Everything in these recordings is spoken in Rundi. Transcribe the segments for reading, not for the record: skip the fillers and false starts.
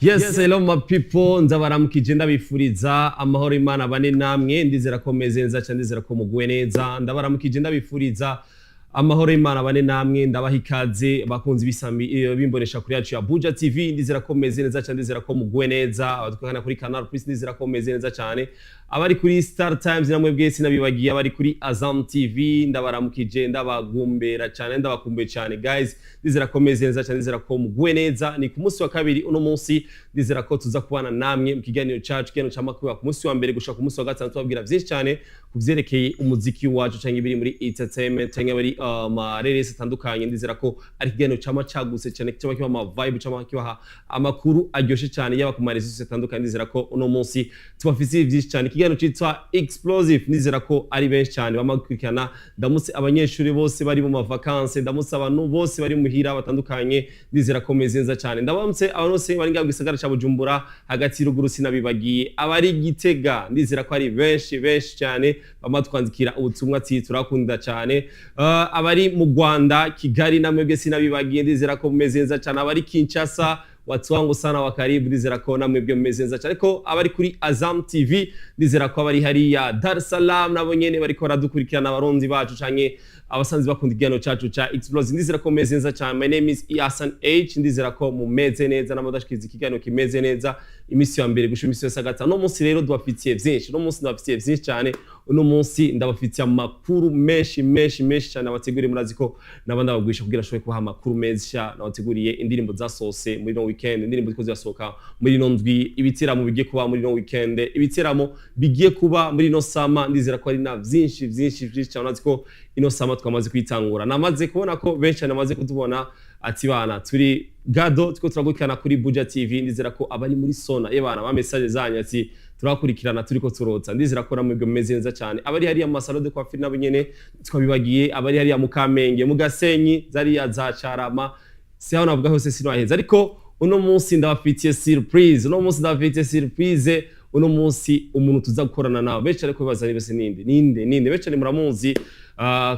Yes, hello my people, nzabaramukije, ndabifuriza amahoro, Imana bane namwe. Ndizera ko meze neza cyane, ndizera ko muguwe neza. Ndabaramukije, ndabifuriza amahoro, Imana bane namwe. Ndabaha ikaze bakunzi bisambi bimbonesha kuri yacu ya Buja TV. Ndizera ko meze neza cyane, ndizera ko muguwe neza. Abadukurikirana kuri Canal Plus, ndizera ko meze neza cyane. Abari kuri Star Times namwe bwese nabibagiye, abari kuri Azam TV, ndabaramukije, ndabagumbera cyane, ndabakumbuye cyane guys. Ndizera ko meze neza cyane, ndizera ko muguwe neza. Ni ku munsi wa kabiri uno munsi, ndizera ko tuza kubana namwe mu kiganiro cacu, ikiganiro c'amakuru ku munsi wa mbere gushika ku munsi wa gatanu, tubabwira vyinshi cyane ku vyerekeye umuziki wacu canke ibiri muri entertainment canke bari mareresi atandukanye. Ndizera ko ari ikiganiro cama cagutse cyane, cama kiba ama vibe, cama kibaha amakuru aryoshe cyane, yaba ku mareresi atandukanye. Ndizera ko uno munsi tubafisiye vyinshi cyane, ikiganiro citwa Explosive. Ndizera ko ari benshi cyane bamakurikirana. Ndamutse abanyeshuri bose bari mu mavacances, ndamutse abantu bose bari muhira batandukanye, ndizera ko meze neza cyane. Ndabamutse abantu bose bari ngaho mu gisagara ca Bujumbura, hagati, ruguru, sinabibagiye abari Gitega. Ndizera ko ari benshi benshi cyane bamatwandikira ubutumwa ati turakunda cyane. Abari mu Rwanda, Kigali, namwebwe sinabibagiye, ndizera ko mumeze neza cyane. Abari Kinshasa, watu wangu sana wa karibu, ndizera ko namwebwe mumeze neza cyane. Ariko abari kuri Azam TV, ndizera ko abari hariya Dar es Salaam nabo nyene bariko baradukurikirana, abarundi bacu canke abasanzwe bakunda ikiganiro cacu ca Explosive, ndizera ko mumeze neza cyane. My name is Hassan H. Ndizera ko mumeze neza n'amadashikiriza ikiganiro kimeze neza imisi ya mbere gushika imisi yose ya gatanu. Uno munsi rero dubafitiye vyinshi, uno munsi ndabafitiye vyinshi cyane, uno munsi ndabafitiye amakuru menshi menshi menshi cyane abateguriye. Murazi ko naba ndabagwisha kugira ashobore kubaha amakuru meza. Nabateguriye indirimbo zasohotse muri no weekend, indirimbo ziko zirasohoka muri ino ndwi, ibitaramo bigiye kuba muri ino weekend, ibitaramo bigiye kuba muri ino summer. Ndizera ko ari na vyinshi vyinshi vyinshi cyane. Urazi ko ino summer twamaze kwitangura, namaze kubona ko benshi cyane bamaze kutubona ati bana turi gado tuko turagukurikirana kuri Buja TV. Ndizera ko abari muri sona ye bana ba message zanyu ati turakurikirana turiko turotsa. Ndizera ko namwebwe mumeze neza cyane. Abari hariya mu masalon de coiffure nabo nyene twabibagiye, abari hariya mu Kamenge, mu Gasenyi, zariya za Carama, si aho navuga hose sinaheza. Ariko uno munsi ndabafitiye surprise, uno munsi ndabafitiye surprise. Uno munsi umuntu tuza gukorana nawe, benshi ariko bibaza niba se ninde, ninde, ninde. Benshi ni muramuzi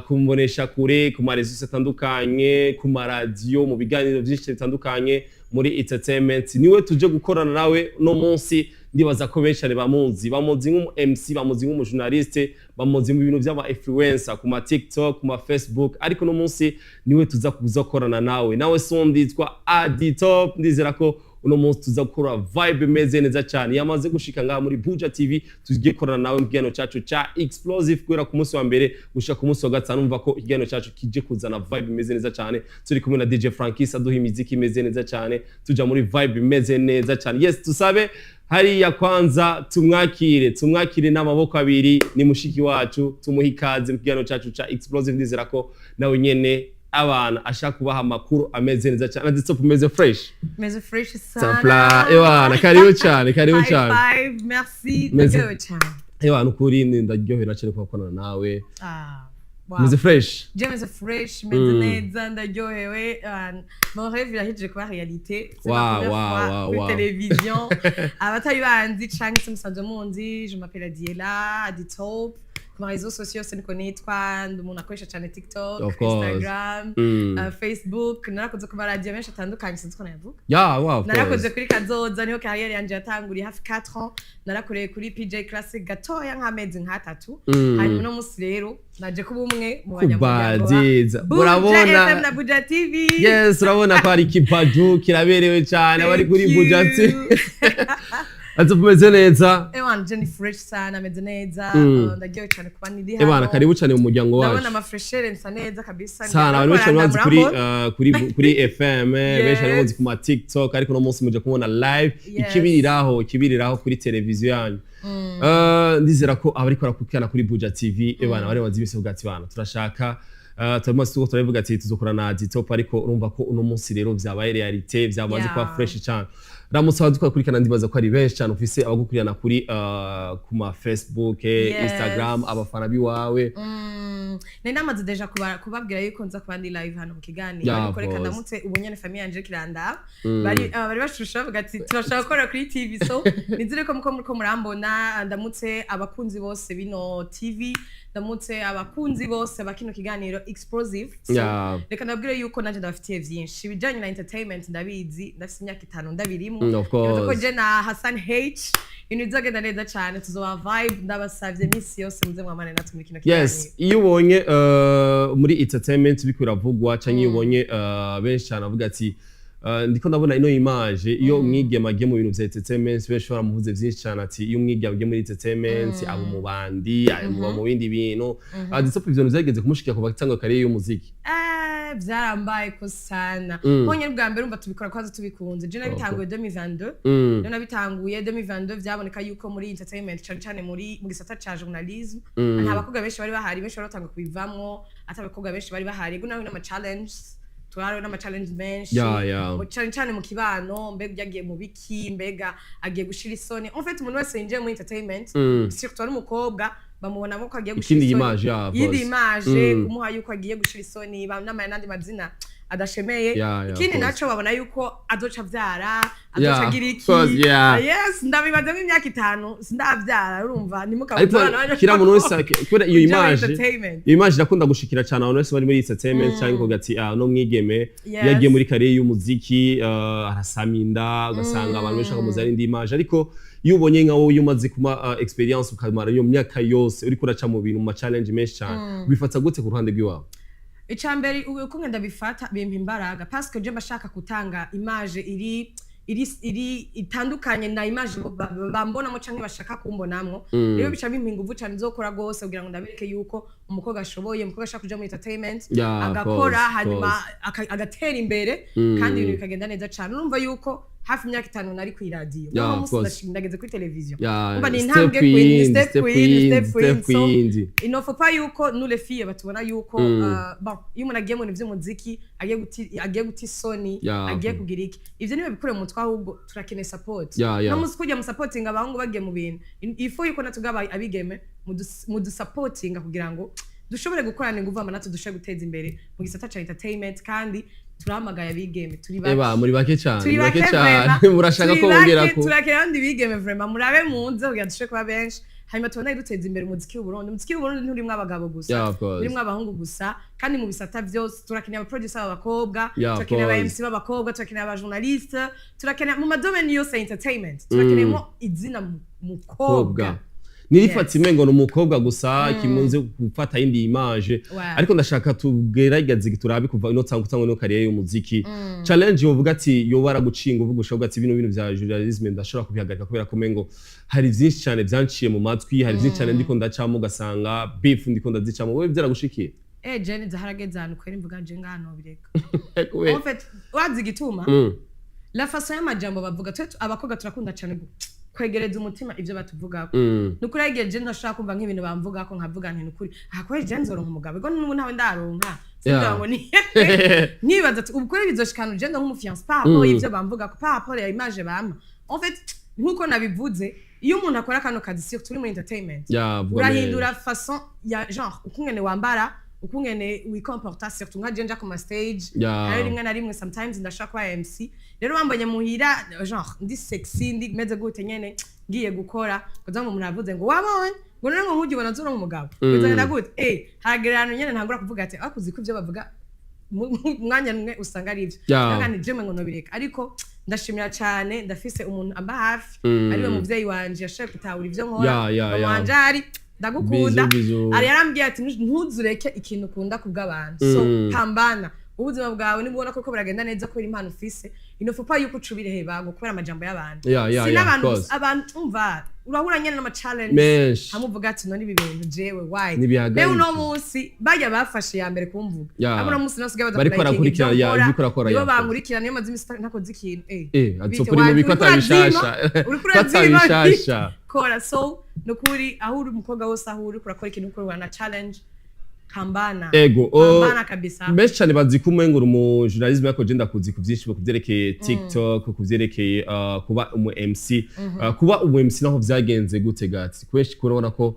kumbonesha kure ku marezo atandukanye, ku maradiyo, mu biganiro byinshi bitandukanye muri entertainment. Niwe tuje gukorana nawe uno munsi. Ndibaza ko benshi ari bamuzi, bamuzi nk'umu MC, bamuzi nk'umu journaliste, bamuzi mu bintu by'ama influencer ku ma TikTok, ku ma Facebook. Ariko uno munsi niwe tuza kuza gukorana nawe. Nawe sondi yitwa Adi Top. Ndizera ko uno munsi tuza gukora vibe imeze neza cyane. Yamaze gushika ngaha muri Buja TV, tugiye gukorana nawe mu kiganiro cacu ca Explosive guhera ku munsi wa mbere gushika ku munsi wa gatanu. Umva ko ikiganiro cacu kije kuzana vibe imeze neza cyane. Turi kumwe na DJ Frankis, aduha imiziki imeze neza cyane, tuja muri vibe imeze neza cyane. Yes, tusabe hariya kwanza tumwakire, tumwakire n'amaboko abiri. Ni mushiki wacu, tumuhe ikaze mu kiganiro cacu ca Explosive. Ndizera ko nawe nyene abana ashaka kubaha amakuru ameze neza cyane. Adi Top, umeze fresh? Meze fresh sana. Sapla ewana, karibu cyane, karibu High cyane. five, merci. Meze- Ndaryohewe cyane. Ewana, ukuri ndaryohera cyane kuba nawe. Ah, wow. Meze fresh? Je meze fresh, meze neza, ndaryohewe. Ah, mon rêve irahejeje kuba réalité. C'est ma première fois kuri télévision. Abatari banzi canke se musanzwe munzi, je m'appelle Adiela, Adi Top. Ku ma réseaux sociaux se niko nitwa, ndi umuntu akoresha cyane TikTok, Of course. Instagram, Facebook. Narakoze ku maradiyo menshi atandukanye, sinzi ko nayavuga. Yeah, wow, of Narakoze course. kuri Kazoza, niho carrière yanje yatanguriye, hafi 4 ans. Narakoreye kuri PJ Classic gatoya nk'amezi nk'atatu. Hanyuma uno munsi rero naje kuba umwe mu banyamuryango ba Kubadiza. Buja Urabona FM na Buja TV. Yes, urabona ko hari ikipaju kiraberewe cyane abari kuri Thank Buja you. TV. Ati umeze neza? Ewana, je ni fresh sana, ameze neza. Ndaryohewe cyane kuba niri hano. Ebana, karibu cyane mu muryango Ndabona wacu. ama fraîcheur, nsa neza kabisa. Sana, abantu benshi bazi kuri FM, benshi bari bazi ku ma TikTok, ariko uno munsi muje kumubona live. Ikibiriraho kuri televiziyo yanyu. Ndizera ko abariko barakurikirana kuri Buja TV, ebana, bari bazi ibise bwati bana turashaka turimo tuko turabivuga ati tuzokorana na Adi Top. Ariko urumva ko uno munsi rero vyabaye réalité, vyamaze kuba fresh cyane. Ramutse abadukurikirana, ndibaza ko ari benshi cyane ufise abagukurikirana kuri ku ma Facebook, Instagram, abafana biwawe. Nari namaze déjà kubabwira yuko nza kuba ndi live hano mu kiganiro, ariko reka boss. ndamutse ubu nyene famille yanje kirandaba. Bari bashusha bavuga ati turashaka gukora kuri TV, so nizere ko muko muriko murambona. Ndamutse abakunzi bose bino TV, ndamutse abakunzi bose ba kino kiganiro Explosive. So, reka ndabwire yuko nanje ndabafitiye vyinshi ibijanye na entertainment. Ndabizi, ndafise imyaka 5 ndabirimwo. turimwo. Of course. Nibaza ko je na Hassan H ibintu bizogenda neza cane, tuzoba vibe. Ndabasavye misi yose muze mwamane natwe muri kino kiganiro. Yes, iyo ubonye muri entertainment biriko biravugwa, canke iyo ubonye benshi cyane avuga ati ndiko ndabona ino image, iyo umwigeme agiye mu bintu vya entertainment, benshi baramuvuze vyinshi cyane, ati iyo umwigeme agiye muri entertainment aba umubandi, aba mu bindi bintu. Distop, ivyo bintu vyageze kumushikira kuva atanga carrière y'umuziki? Vyarambaye ko sana. Honyine bwa mbere umva tubikora kwaza tubikunze. Je nabitanguye 2022. Rero nabitanguye 2022, vyaboneka yuko muri entertainment, cane cane muri mu gisata ca journalisme, nta bakobwa benshi bari bahari. Benshi bari batanguye kubivamwo, ati abakobwa benshi bari bahari. Ego, nawe n'ama challenge, twari n'ama challenge menshi. Cane cane mu kibano: mbega yagiye mu biki? Mbega agiye gushira isoni? En fait, umuntu wese yinjiye muri entertainment, surtout ari umukobwa, bamubonamo ko agiye gushira Ikindi isoni. image, yeah, of Yindi course. image, kumuha yuko agiye gushira isoni, n'ayandi mazina adashemeye. Yeah, Ikindi of course. naco, babona yuko azoca avyara, azoca agira iki. Of course, yeah. Yes, ndabibazemo imyaka 5 sindavyara, urumva. Ariko kira muntu wese kubera iyo Kuja muri image, entertainment. iyo image irakunda gushikira cyane abantu bose bari muri entertainment, cyangwa kuvuga ati ah, no mwigeme yagiye muri carrière y'umuziki, arasama inda, ugasanga abantu benshi bakamuzana indi image. Ariko iyo ubonye nka wowe, iyo umaze kuma experience, ukamara iyo myaka yose uriko uraca mu bintu, mu ma challenge menshi cyane, ubifata gute ku ruhande rw'iwawe? Icambere, uko ngenda bifata, bimpa imbaraga, parce que je mbashaka gutanga image iri itandukanye na image bambonamo canke bashaka kumbonamwo. Rero bica bimpa inguvu cane nzokora gose kugira ngo ndabereke yuko umukobwa ashoboye, umukobwa ashaka kuja muri entertainment, Yeah, of agakora, course, hanyuma course. agatera imbere, kandi ibintu bikagenda neza cane. Urumva yuko hafi imyaka 5 nari kw'iradiyo, Yeah, uno of munsi course. ndageze kuri televiziyo. Yeah, Umva ni step intambwe ku yindi, yindi, step step ku yindi, yindi, step ku step yindi. So, yindi. il ne faut pas yuko nous les filles batubona yuko bon, iyo umuntu agiye mu bintu vy'umuziki agiye guta isoni, agiye kugira iki. Ivyo niba bikure mu mutwe, ahubwo turakeneye support. No munsi kujya mu supporting abahungu bagiye mu bintu, il faut yuko natwe abigeme mudusapotinga kugira ngo dushobore gukorana inguvu, ama natwe dushobore guteza imbere mu gisata ca entertainment. Kandi turahamagaye abigeme, turi bake. Eba, muri bake cyane. Turi Muri bake bake cyane. vraiment. Murashaka Turi ko bongera bake, ko turakira abandi bigeme vraiment, murabe munze kugira dushobore kuba benshi, hanyuma tubone duteza imbere umuziki w'Uburundi. Umuziki w'Uburundi nturimwo abagabo gusa, Yeah, of course. urimwo abahungu gusa, kandi mu bisata vyose turakeneye abaproducer b'abakobwa, Yeah, of turakeneye aba course. MC b'abakobwa, turakeneye aba journaliste, turakeneye mu madomeni yose ya entertainment, turakeneyemo izina mukobwa. Kobwa nirifata imengo ni umukobwa gusa kimunze gufata indi image. Ariko ndashaka tugerageze turabe kuva ino tanga utangwa ino carrière y'umuziki, challenge yovuga ati yoba aragucinga, uvuga ushobora ati bino bintu vya journalisme ndashobora kubihagarika kubera ko mengo hari vyinshi cyane vyanciye mu matwi, hari vyinshi cyane ndiko ndacamo, ugasanga beef ndiko ndazicamo. Wowe vyaragushikiye? Jene zaharageze ahantu kwera imvuga nje ngaha nobireka. Kubera? En fait, wazi igituma? La façon y'amajambo bavuga, twe abakobwa turakunda cyane kwegereza umutima ivyo batuvugako. Nukuri igihe je ntashaka kumva nk'ibintu bamvugako, nkavuga nti nukuri aha kubera je nzoronka umugabo, ego n'ubu ntawe ndaronka. Sinvuga ngo ni nkibaza ati ubu kuri bizoshikana je ndo nk'umufiance par rapport y'ivyo bamvugako, par rapport ya image bampa. En fait, nkuko nabivuze, iyo umuntu akora kano kazi, surtout uri muri entertainment, Yeah, vuga. urahindura façon ya genre ukungene wambara, ukungene wikomporta, surtout nka je nja ku ma stage. Hariho rimwe na rimwe, sometimes ndashaka kuba MC. Rero bambonye muhira genre ndi sexy, ndi meze gute nyene, ngiye gukora kuza ngo umuntu avuze ngo wabonye ngo none ngo nkujye ubona zura umugabo, bizagenda gute? Haragera ahantu nyene ntangura kuvuga ati akuzi ko ivyo bavuga mu mwanya umwe usanga ari ivyo. Kandi jewe ngo nobireka, ariko ndashimira cyane, ndafise umuntu amba hafi, ariwe muvyeyi wanje yashoboye gutahura ivyo nkora. Mama wanje ari ndagukunda. Bisous, bisous. Ari yarambwiye ati ntuzureke ikintu ukunda kubw'abantu, so pambana ubuzima bwawe, niba ubona koko buragenda neza kubera impano ufise, inofupa yuko uca ubireheba ngo kubera amajambo y'abantu. Yeah, Si n'abantu of course. gusa, abantu umva urahura nyene n'ama challenge Menshi. hamwe uvuga ati none ibi bintu jewe why? Ntibihagarike. Rero uno munsi barya bafashe ya mbere kumvuga, abo uno munsi nasigaye baza Bariko kurayikinga barakurikirana, ibyo yeah, nkora, ibyo urakora, nibo yeah, of course. bankurikirana. Niyo maze imisi ntakoze ikintu, bite, ati uri mubi ko uriko urazima, atabishasha, uriko ko urazima, atabishasha. Kora. So nukuri aho uri umukobwa wose, aho uri kurakora ikintu, ukorwa na challenge, kambana. Ego, Pambana kabisa. Benshi cyane bazi ko umengo uri umu journalisme, ariko je ndakuzi ku byinshi, ku vyerekeye TikTok, ku vyerekeye kuba umu MC. Kuba umu MC naho vyagenze gute gati? Kwenshi kurabona ko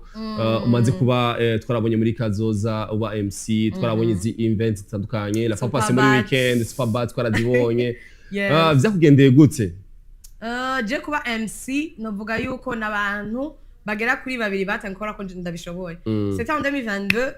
umaze kuba, twarabonye muri Kazoza uba MC, twarabonye izi events zitandukanye la fois passée muri Superbat. weekend, Superbat twarazibonye. Yes. Vyakugendeye gute? Je kuba MC, novuga yuko n'abantu bagera kuri babiri batangiye kubona ko ndabishoboye. C'était en 2022,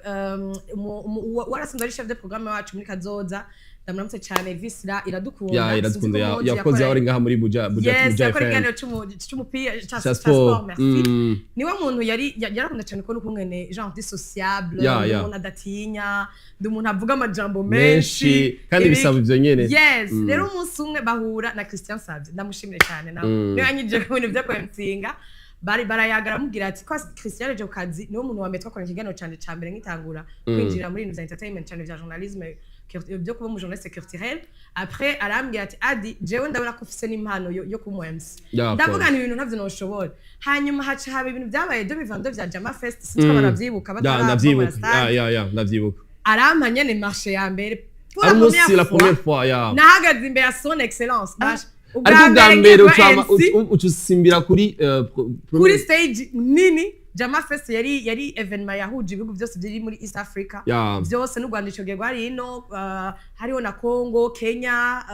warasanzwe ari chef de programme wacu muri Kazoza. Ndamuramutse cyane, Visira Iradukunda. Ya, Iradukunda yakoze aho ari ngaha muri Buja Yes, Buja yakora FM. ikiganiro c'umupira ca ca ca sport. sport, merci. Niwe muntu yari yarakunda cyane kubona ukungene genre ndi sociable, ndi umuntu adatinya, ndi umuntu avuga amajambo menshi. Menshi kandi bisaba ivyo nyene. Yes. Rero umunsi umwe bahura na Christian Savye, ndamushimire cyane nawe, niwe yanyigije ku bintu vyo kwemsinga. Bari barayaga, aramubwira ati ko Christian yaje ku kazi, niwe muntu wa mbere twakoranye ikiganiro canje ca mbere nkitangura kwinjira muri ibintu vya entertainment cyane, vya journalisme, byo kuba umujournaliste culturel. Après arambwira ati: "Adi, jewe ndabona ko ufise n'impano yo kuba umu MC." Yeah, of Ndavuga course. nti ibintu ntavyo noshobora. Hanyuma haca haba ibintu byabaye 2022 vya Jama Fest, sinzi ko baravyibuka Ya, batarava ndavyibuka. muri stade. Ya, ndavyibuka. Arampa nyene marché ya mbere. Pour la Ari umunsi première la fois, première fois ya nahagaze imbere ya Son Excellence. Basha, Ariko ubwa mbere ngiye kuba ucama MC, uca usimbira kuri kuri stage nini. Jama Fest yari événement yahuje ibihugu byose biri muri East Africa byose, n'u Rwanda ico gihe rwari ino, hariho na Congo, Kenya,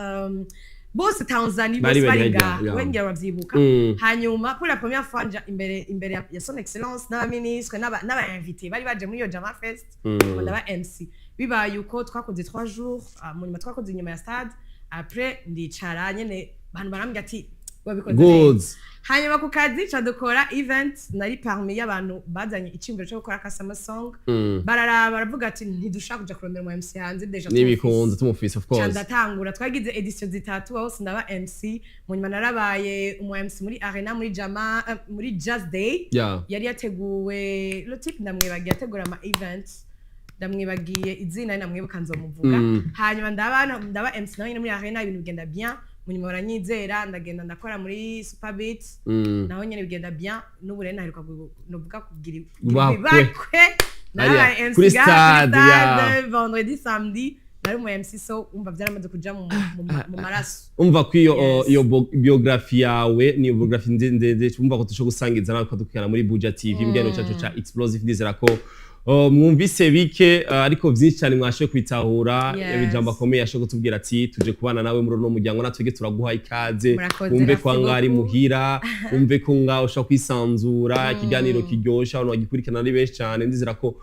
bose, Tanzania, Bari bose bari bari harya, ngaha. Wengera bavyibuka. Hanyuma pour la première fois nja imbere ya Son Excellence n'abaministre n'aba invité bari baje muri iyo Jama Fest, ngo ndaba MC. Bibaye uko, twakoze 3 jours, mu nyuma twakoze inyuma ya stade. Après ndicara nyene, abantu barambwira ati: "Wabikoze neza." Good. Hanyuma ku kazi ca dukora event, nari parmi y'abantu bazanye icyumviro cyo gukora customer song. Bararaba baravuga ati: "Ntidushaka kuja kurondera umu MC hanze, déjà Nibikunze tumufise, of tumufise." Ca course. ndatangura, twagize édition zitatu, aho hose ndaba MC. Mu nyuma narabaye umu MC muri arena, muri Jama, muri Jazz Day yari yateguwe, le type ndamwibagiye, ategura ama event, ndamwibagiye izina, ndamwibuka nzomuvuga. Hanyuma ndaba MC nawe nyine muri arena, ibintu bigenda bien. Mu nyuma baranyizera, ndagenda ndakora muri Superbeat, naho nyine bigenda bien. N'ubu rero naheruka novuga kugira Bakwe. ibakwe, narabaye MC Kuri ngaha stade, kuri stade, vendredi, samedi nari umu MC. So umva byaramaze kuja mu maraso. Umva ko iyo Yes. iyo biographie yawe ni biographie ndende, umva ko tushobora gusangiza nawe dukorana muri Buja TV mu kiganiro cyacu ca Explosive. Ndizera ko mwumvise bike, ariko vyinshi cyane mwashoboye kwitahura. Ijambo akomeye yashoboye kutubwira ati: "Tuje kubana nawe muri uno muryango, natwege turaguha ikaze." Murakoze, Wumve ko merci ngaho ari beaucoup. muhira, wumve ko ngaho ushobora kwisanzura, ikiganiro kiryoshe, abantu bagikurikirana ari benshi cyane. Ndizera ko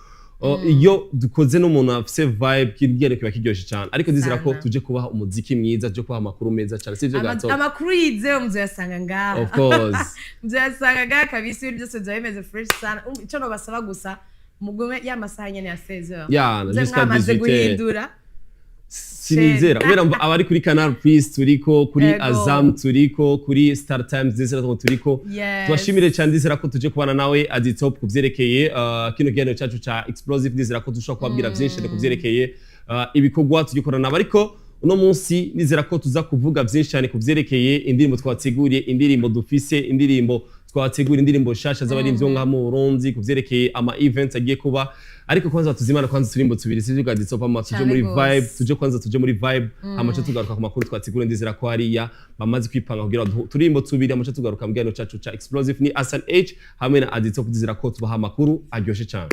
iyo dukoze n'umuntu afise vibe, ikiganiro kiba kiryoshe cyane. Ariko ndizera ko Sana. tuje kubaha umuziki mwiza, tuje kubaha amakuru meza cyane, sivyo? Gato. Amakuru yizewe muzoyasanga ngaha. Of course. Muzoyasanga ngaha kabisa, ibintu byose bizaba bimeze fresh sana. Ico nobasaba gusa, mugume ya masaha nyene ya 16h. Ya, Muze jusqu'à mwamaze 18h. guhindura. Sinizera kubera abari kuri Canal Plus turiko, kuri Azam turiko, kuri Star Times ndizera ko turiko. Tubashimire cyane. Ndizera ko tuje kubana nawe Adi Top ku vyerekeye kino kiganiro cyacu ca Explosive. Ndizera ko dushobora kubabwira vyinshi ku vyerekeye ibikorwa tugikorana nabo, ariko uno munsi nizera ko tuza kuvuga vyinshi cyane ku vyerekeye indirimbo twateguriye, indirimbo dufise, indirimbo twategura, indirimbo nshasha z'abarimvyi bo ngaha mu Burundi, ku vyerekeye ama events agiye kuba. Ariko kwanza tuzimana kwanza turimbo tubiri, sivyo Adi Top? Ama tuje Cane muri gose. vibe, tuje kwanza tuje muri vibe, hama tuce tugaruka ku makuru twategura. Ndizera ko hariya bamaze kwipanga kugira ngo turimbo tubiri, hama tuce tugaruka mu kiganiro cacu ca Explosive. Ni Asan H hamwe na Adi Top. Ndizera ko tubaha amakuru aryoshe cyane.